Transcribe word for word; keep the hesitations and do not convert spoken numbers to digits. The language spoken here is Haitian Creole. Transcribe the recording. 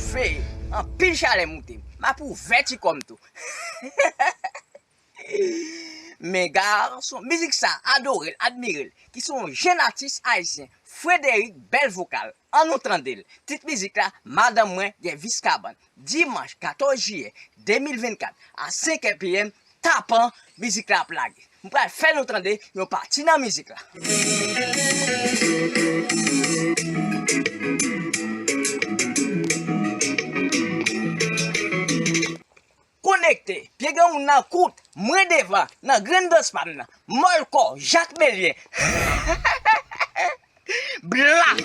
Fè anpil chalè moute m. M ap ouvè ti kò m tou. Men gason, mizik sa, adore l, admire l, ki se yon jenn atis ayisyen, Frédéric, bèl vokal. Ann nou tande l. Tit mizik la, Madanm mwen gen vis kabann. Dimanch katòz jiyè de mil vennkat a senk è P M, tapan, mizik la ap lage. M pral fè nou tande yon pati nan mizik la. Konekte, pye granmoun nan kout, mwen devan, nan grenn dans pa m nan, mòl kò, Jak Belyen. Bla!